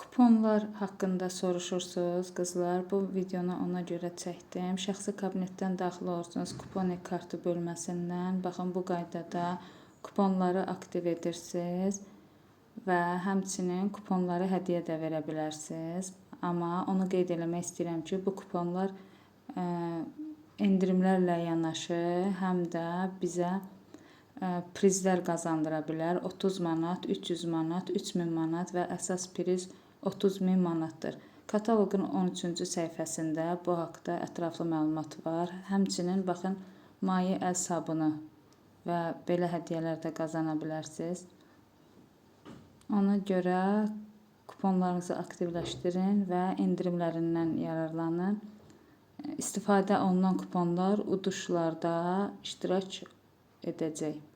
Kuponlar haqqında soruşursunuz qızlar. Bu videonu ona görə çəkdim. Şəxsi kabinetdən daxil olursunuz. Kupon kartı bölməsindən. Baxın, bu qaydada kuponları aktiv edirsiniz və həmçinin kuponları hədiyyə də verə bilərsiniz. Amma onu qeyd eləmək istəyirəm ki, bu kuponlar endirimlərlə yanaşı həm də bizə prizlər qazandıra bilər. 30 manat, 300 manat, 3000 manat və əsas priz 30.000 manatdır. Kataloqun 13-cü səhifəsində bu haqda ətraflı məlumat var. Həmçinin baxın, maye əl sabunu və belə hədiyyələr də qazana bilərsiniz. Ona görə kuponlarınızı aktivləşdirin və endirimlərindən yararlanın. İstifadə olunan kuponlar uduşlarda iştirak edəcək.